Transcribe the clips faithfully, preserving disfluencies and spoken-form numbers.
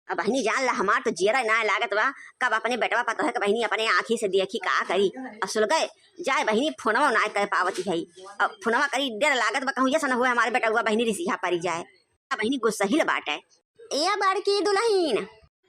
अब बहिनी जान ला, हमार तो जियरा नाय लागत बा, कब अपने बेटवा पतोह के बहिनी अपने आँखी से देखी का करी। अब सुलगे जाए बहिनी, फोनवा नाय कर पावत है। अब फोनवा करी, डर लागत बा, कहूँ ये सन हुए हमारे बेटवा बहिनी रिसिया परी जाए। अब बहिनी गुस्सहिल बाटे। ए बड़की दुलहिन।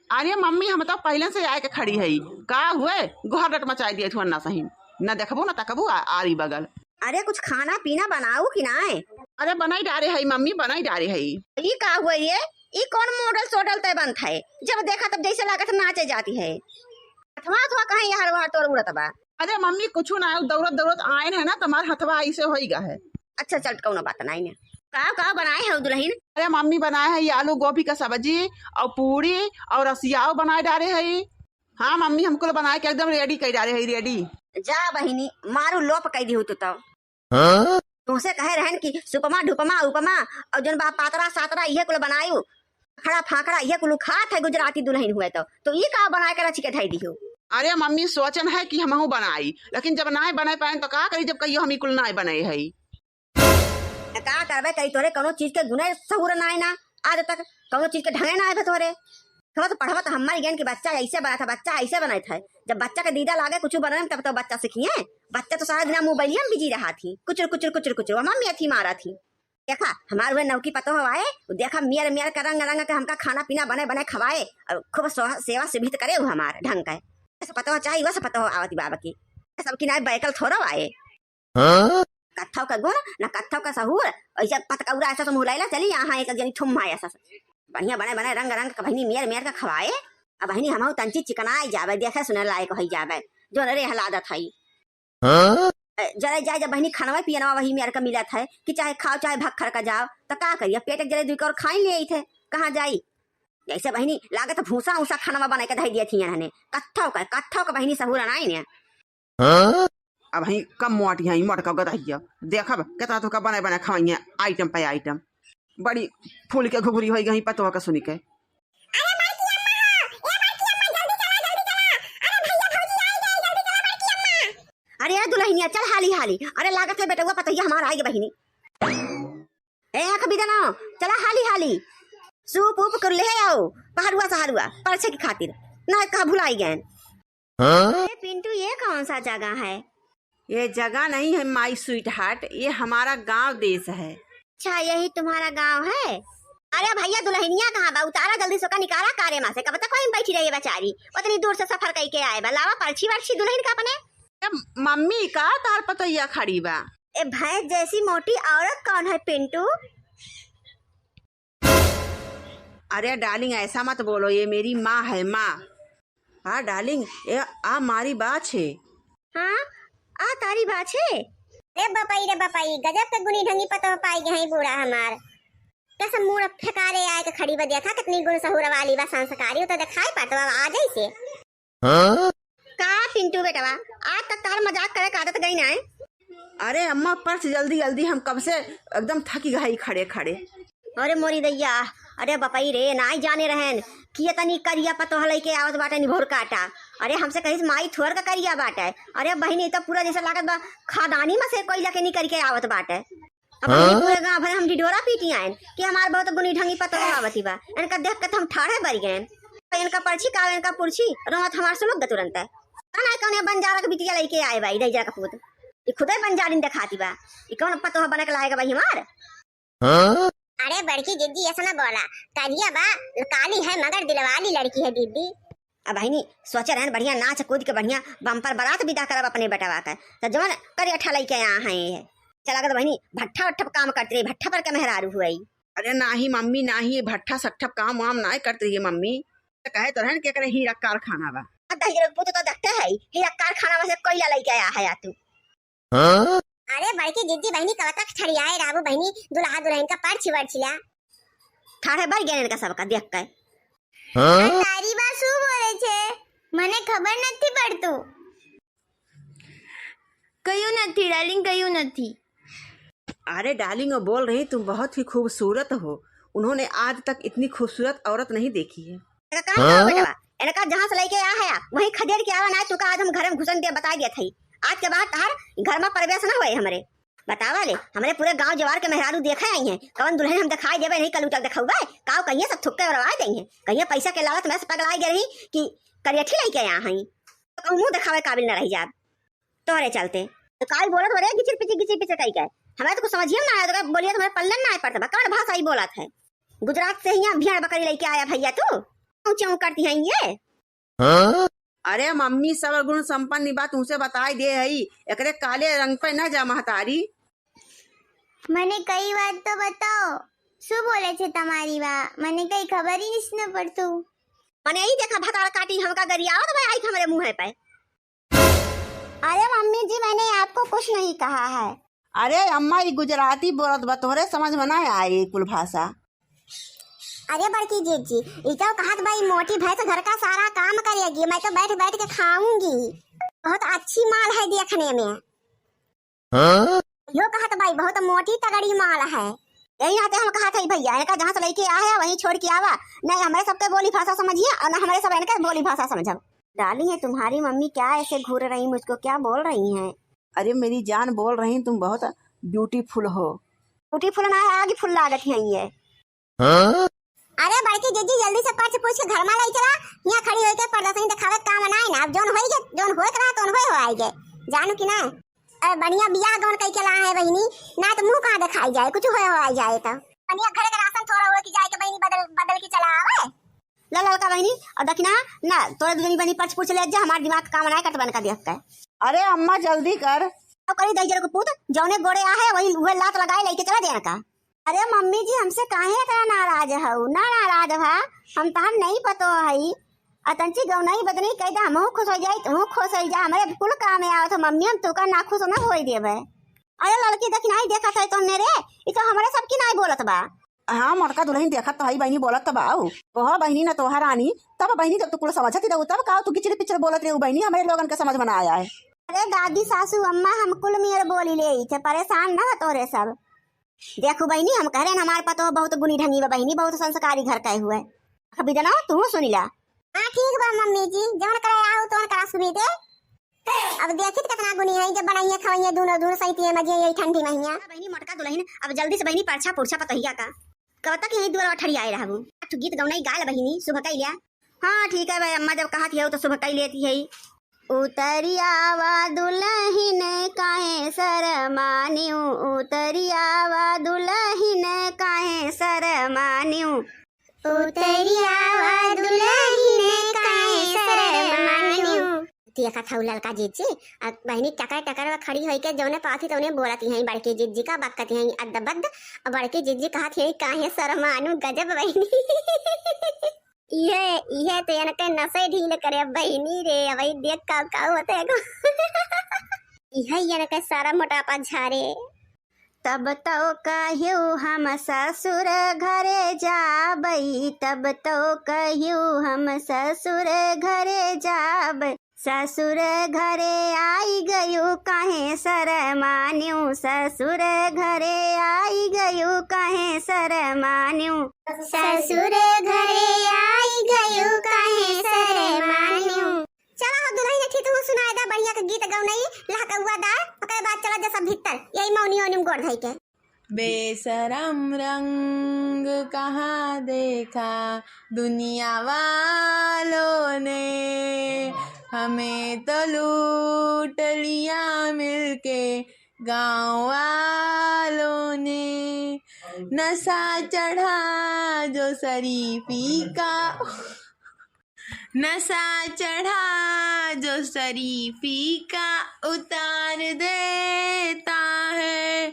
अरे मम्मी, हम तो पहिले से आए के खड़ी है। का हुए? गोहर डट मचाई दिए थुअन ना सही। न देखबू न तकबू आ, आरी बगल। अरे कुछ खाना पीना बनाऊ कि नाय? अरे बनाई डारे है मम्मी, बनाई डारे है। ई का हुए ये? ई कौन मॉडल सोडल तय बनत है? जब देखा तब जैसे लागत नाचे जाती है। हथवा हथवा कहाँ यहाँ वहाँ तोर उड़त बा? अरे मम्मी कुछ ना, दौड़त दौड़त आयन है ना, तुम्हार हथवा ऐसे होई गा है। अच्छा चल, कौनो बात नाय ने। का का बनाए है दुलहिन? अरे मम्मी बनाए है ये आलू गोभी का सब्जी और पूरी और रसियाव बनाए डारे है। हाँ मम्मी, हमको बनाए के एकदम रेडी कर डारे है, रेडी। जा बहिनी, मारू लोप कर दी हो तू तब। हाँ? तुमसे कहे रहन कि सुपमा ढुपमा उपमा और जोन बा पातरा सातरा इहे कुल बनायु, खड़ा फाकड़ा इहे कुल खात है गुजराती दुलहिन हुए तो, तो ई का बनाए के रच के धई दिहो? अरे मम्मी सोचन है कि हमहू बनाई, लेकिन जब नाय बने पाए तो का करी जब कहियो हम ई कुल नाय बने है। त का करबे करी, तोरे कौनो चीज के गुने सहूर नाय ना, आज तक कौनो चीज के ढंगे ना आए तोरे। खबर तो पढ़वा तो हम मर गए कि बच्चा ऐसे बना था, बच्चा ऐसे बना था। जब बच्चा के दीदा लागे कुछ बने तब तो बच्चा सीखिए। बच्चा तो सारा दिन मोबाइलिया में बिजी रहा थी, कुचुर कुचुर कुचुर कुचुर, वो मम्मी अथी मारा थी। देखा हमार हुए नौकी पतो हवाए, उ देखा मियर मियर के रंग रंग के हमका खाना पीना बने बने खवाए और खूब सेवा सुभित करे उ हमार ढंग के। ऐसा पतो चाही, वैसा पतो आवती बाबा की। सब की नाय बैकल थोड़ो आए। हाँ? कत्थव का गुण, न कत्थव का सहूर, ऐसे पतकौरा ऐसा तो मुहलाइला चली यहाँ एक जनी थुम्मा ऐसा। बढ़िया बने बने रंग रंग के बहिनी मेर मेर के खवाए, अब बहिनी हमहू तंची चिकनाई जाबे, देखे सुने लायक होई जाबे, जो रे हलादत हई। हाँ? ए, जरे जाए जब बहिनी खानवा पियनवा वही मेर के मिलत है कि चाहे खाओ चाहे भक्खर का जाओ, तो का करिए, पेट एक जरे दुई और खाई ले आई थे, कहाँ जाई? जैसे बहिनी लागत भूसा उसा खानवा बना के धई दिए थी इन्होंने, कत्थव का, कत्थव का बहिनी सहूर नाई ने। हाँ? अब ही कम मोटी है, मोट का गदहिया। देखब, कितना तो का बने बने खवाइए, आइटम पे आइटम। बड़ी फूल के घुघरी होई गई पतवा का सुनी के। अरे बड़की अम्मा, ए बड़की अम्मा, जल्दी चला, जल्दी चला। अरे भैया भौजी आ गए, जल्दी चला बड़की अम्मा। अरे ए दुलहिनिया, चल हाली हाली। अरे लागत है बेटवा पतोहिया हमार आए गे बहिनी। ए आँख बिदना, चला हाली हाली। सूप ऊप कर ले आओ, पहरुआ सहरुआ, परछे की खातिर। ना कहा भुलाई गए। हाँ? अरे पिंटू, ये कौन सा जगह है? ये जगह नहीं है my sweetheart, ये हमारा गांव देश है। अच्छा, यही तुम्हारा गांव है? अरे भैया, दुलहिनिया कहाँ बा? उतारा जल्दी से ओका, निकाला कारे मा से। कब तक वहीं बैठी रही बचारी? उतनी दूर से सफर कई के आए बा। लावा परछी वरछी दुलहिन का अपने। ए, मम्मी का तार पतोहिया खड़ी बा? ए भैंस जैसी मोटी औरत कौन है पिंटू? अरे डार्लिंग, ऐसा मत बोलो, ये मेरी माँ है, माँ। हाँ डार्लिंग, ये आ मारी बाछ है। हाँ, आ तारी बाछ है। रे बपई, रे बपई, गजब के गुनी ढंगी पतोह पाई गए हैं बूढ़ा हमार। कैसे मूड़ फेंकारे आए के खड़ी बा, देखा कितनी गुण सहूर वाली बा, संस्कारी हो तो दिखाई पड़त बा, आ जैसे। हाँ? का पिंटू बेटवा, आज तक तार मजाक करे के आदत गई ना है? अरे अम्मा, परछ जल्दी जल्दी, हम कब से एकदम थकी गई खड़े खड़े। अरे मोरी दैया, अरे बपई रे, नाई जाने रहन कि ये तनी करिया पतोह लइके आवत बाटे निभोर काटा। अरे हमसे कहिस माई थोर का करिया बाटे। अरे बहिनी, ई तो पूरा जैसे लागत बा खादानी में से कोई लके निकल के आवत बाटे। अब हाँ? पूरे गांव भर हम ढिढोरा पीटी आयन कि हमार बहुत गुनी ढंगी पतोह आवती बा। इनका देख के तो हम ठाढ़े बर गए। इनका परछी का, इनका पुरछी, रोवत हमार सुलग ग तुरंत है। ना कौन बंजारा के बिटिया लइके आए बा, इधर जरा कपूत। ई खुदे बंजारिन देखाती बा। ई कौन पतोह बने के लायक बा हमार? हाँ? अरे बड़की जिज्जी, ऐसा ना बोला। करिया बा, काली है मगर दिलवाली लड़की है दीदी। अब बहिनी, सोचे रहन बढ़िया नाच कूद के बढ़िया बम्पर बारात विदा करब अपने बेटवा के। त जवन करिया ठा लइके आ हैं ये। चला गए तो बहिनी, भट्ठा वट्ठा पे काम करत रही, भट्ठा पर के मेहरारू हुई। अरे नाही मम्मी, नाही, भट्ठा सट्ठा पे काम वाम नाही करत रही मम्मी। त कहे तो रहन कि एकरे हीरा कारखाना बा। अब दही जरूर पूत तो देखते है, हीरा कारखाना में से कोयला लइके आया है तू। हाँ? अरे बड़की जिज्जी बहिनी, कब तक ठड़ियाए रहबू बहिनी, दुल्हा दुल्हन का परछी वरछी ला। ठाढ़े बर गए इनका सबका देख के। हाँ? आ तारी बासु बोले छे, मने खबर नथी पड़तू। कयू नथी डार्लिंग, कयू नथी। अरे डार्लिंग, वो बोल रही तुम बहुत ही खूबसूरत हो, उन्होंने आज तक इतनी खूबसूरत औरत नहीं देखी है। इनका कहाँ हाँ? जाओ बेटवा? इनका जहाँ से लइके आ है, वहीं खदेड़ के आवा, ना चुका आज हम घर में घुसन दिया, बता दिया था। आज के बाद तार घर में प्रवेश ना होए हमरे। बतावा ले, हमरे पूरे गांव जवार के मेहरारू देखे आई हैं, कवन दुल्हन हम दिखाई देबे नहीं, कल उठा के देखउबे, काव कहिए सब थुक्के उड़वाए देई हैं, कहिए पैसा के लालच में से पगलाई गए रही कि करियठी लइके आ हई, तो कहूँ मुंह दिखावे काबिल न रह जाब तोहरे चलते। तो काई बोलत बरे गिचिर पिचिर गिचिर पिचिर कई के, हमें तो कुछ समझिए ना आया, तो बोलिए तुम्हारे पल्ले ना आए पड़ता बा, कवन भाषा ही बोलत है? गुजरात से यहाँ भेड़ बकरी लइके आया भैया तू, ऊँचे ऊँ करती हैं ये। हाँ? अरे मम्मी, सब गुण संपन्न बा, तुमसे बताई दे हई, एकरे काले रंग पे न जा महतारी। मने कई बात तो बताओ, सु बोले छे तमारी बा, मने कई खबर ही न पड़तू। मने यही देखा भतार काटी हमका गरियावत बा आई हमरे मुँह पे। अरे मम्मी जी, मैंने आपको कुछ नहीं कहा है। अरे अम्मा, ई गुजराती बोलत बा, तोहरे समझ में ना आए ई कुल भाषा। अरे बड़की जीजी, ई तो कहत बा, ई मोटी भैंस घर का सारा काम करेगी, मैं तो बैठ बैठ के खाऊंगी। बहुत अच्छी माल है देखने में। हाँ? यो कहत बा, बहुत मोटी तगड़ी माल है। यही नाते हम कहत है भैया, इनका जहाँ से लइके आया है वहीं छोड़ के आवा, नहीं हमरे सबके बोली भाषा समझिए और ना हमरे सब इनके बोली भाषा समझब। डार्लिंग, ये तुम्हारी मम्मी क्या ऐसे घूर रही, मुझको क्या बोल रही हैं? अरे मेरी जान, बोल रही तुम बहुत ब्यूटीफुल हो। ब्यूटीफुल ना है, आग फुल लागत है ये। हाँ? अरे बड़की जीजी, जल्दी से पर्च पूछ के घर में लाई चला, यहाँ खड़ी होके प्रदर्शनी दिखावे काम ना है ना, अब जोन होई के, जोन होए के रहा, तोन होए हो आई के, जानू कि ना? अरे बढ़िया बियाह गवन कई के ला है बहिनी, ना तो मुंह कहाँ दिखाई जाए, कुछ होए हो आई जाए तो। बढ़िया घर के राशन थोड़ा होए कि जाए के बहिनी बदल, बदल के चला आवे। ला ललका बहिनी, और दखिना ना, तोरे दुजनी बहिनी पर्च पूछ ले जा, हमार दिमाग काम ना करत बन का देख के। अरे अम्मा जल्दी कर। अब करी दई जर को पूत, जौने गोड़े आ है वही उहे लात लगाए लेके चला देना का। अरे मम्मी जी, हमसे काहे इतना नाराज हऊ? ना नाराज भा, हम तहार नहीं पतो हई। अतंची गौनई बदनी कह दे, हमहू खुश हो जाई, तू खुश हो जा। हमरे कुल काम में आवत हो मम्मी, हम तू का ना खुश ना होई देबे। अरे लड़की देख नहीं देखत है तोहने रे, ई तो हमरे सबकी नहीं बोलत बा। हाँ मोटका दुल्हन देखत तो हई बहिनी, बोलत तो बाऊ। कहो बहिनी ना तोहर रानी, तब बहिनी जब तू कुल समझत ही रहू तब का तू गिचड़ी पिचड़ी बोलत रहू बहिनी, हमरे लोगन के समझ में ना आया है। अरे दादी सासू अम्मा हम कुल मेर बोली ले थे, परेशान ना हो तोहरे सब। देखू बहिनी, हम कह रहे हैं हमार पतोह बहुत गुनी ढंगी बा बहिनी, बहुत संस्कारी घर का हुए। अभी जना तू सुनी ला। हाँ ठीक बा मम्मी जी, जौन करे आऊ तौन करा सुनी दे। अब देखित कितना गुनी है, जब बनाइए खवाइए दूनो दूनो सैतिये मजे यही ठंडी महिया। बहिनी मोटका दुल्हन, अब जल्दी से बहिनी परछा पुरछा पतोहिया का, कब तक यही दुआर ठड़ियाए रहबू? अठ गीत गौनाई गाल बहिनी, सुबह कई लिया। हाँ ठीक है भाई, अम्मा जब कहा थी हो तो सुबह कई लेती है। उतरियावा दुलहिन काहे सरमानिउ, उतरियावा दुलहिन काहे सरमानिउ। उतरियावा दुलहिन काहे सरमानिउ। देखत हऊ ललका जीजी, आ बहिनी टकर टकर वा खड़ी होई के जौने पाथी तौने बोलत ही हैं बड़की जीजी का बकत ही हैं अद्द बद्द, आ बड़की जीजी कहत ही हैं काहे सरमानिउ, गजब बहिनी। इहे, इहे तो इनके नसे ढील करे बहिनी रे, अबही देख का, का होते है। इहे इनके सारा मोटापा झारे। तब तो कहियो हम ससुर घरे जाबई, तब तो कहियो हम ससुर घरे जाबई। ससुर घरे आई गयो काहे सरमान्यू, ससुर घरे आई गयो काहे सरमान्यू। ससुर घरे आई गयो काहे सरमान्यू। चला हो दुलहिन, एक ठे तू सुनाए दा बढ़िया के गीत गौनई, लहकउआ दा, ओकरे बाद चला जा सब भीतर, यही मौनी ओनी में गोड़ धई के। बेशरम रंग कहाँ देखा दुनिया वालों ने, हमें तो लूट लिया मिलके गाँव वालों ने। नशा चढ़ा जो शरीफी का, नशा चढ़ा जो शरीफी का उतार देता है।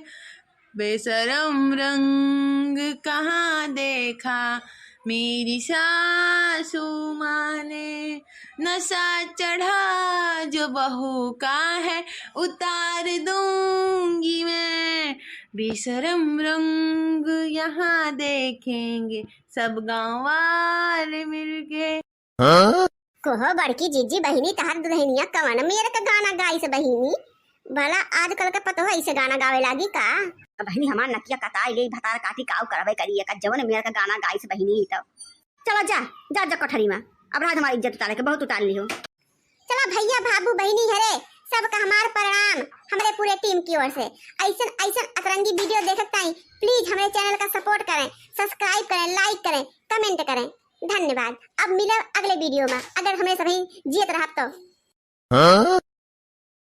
बेशरम रंग कहाँ देखा मेरी सासू माँ ने। नशा चढ़ा जो बहू का है उतार दूंगी मैं। बेशरम रंग यहाँ देखेंगे सब गाँव वाले मिलके। हाँ? कोहो बड़की जीजी बहिनी, तहार दुलहिनिया कवन मेर का गाना गाइस बहिनी? भला आजकल के पतोह ऐसे गाना गावे लागी का? अब बहिनी हमार नकिया कताई ले, भतार काटी काऊ करबे करी, एका जवन मेर का गाना गाइस बहिनी ही तो। चला जा, जा, जा कोठरी में। अब रात हमारी इज्जत उतारे के बहुत उतार ली हो। चला भैया, बाबू, बहिनी हरे, सबका हमार प्रणाम हमरे पूरे टीम की ओर से। ऐसन ऐसन अतरंगी वीडियो देखत ताई प्लीज हमरे चैनल का सपोर्ट करें, सब्सक्राइब करें, लाइक करें, कमेंट करें। धन्यवाद। अब मिलब अगले वीडियो में, अगर हमरे सभी जियत रहब तो।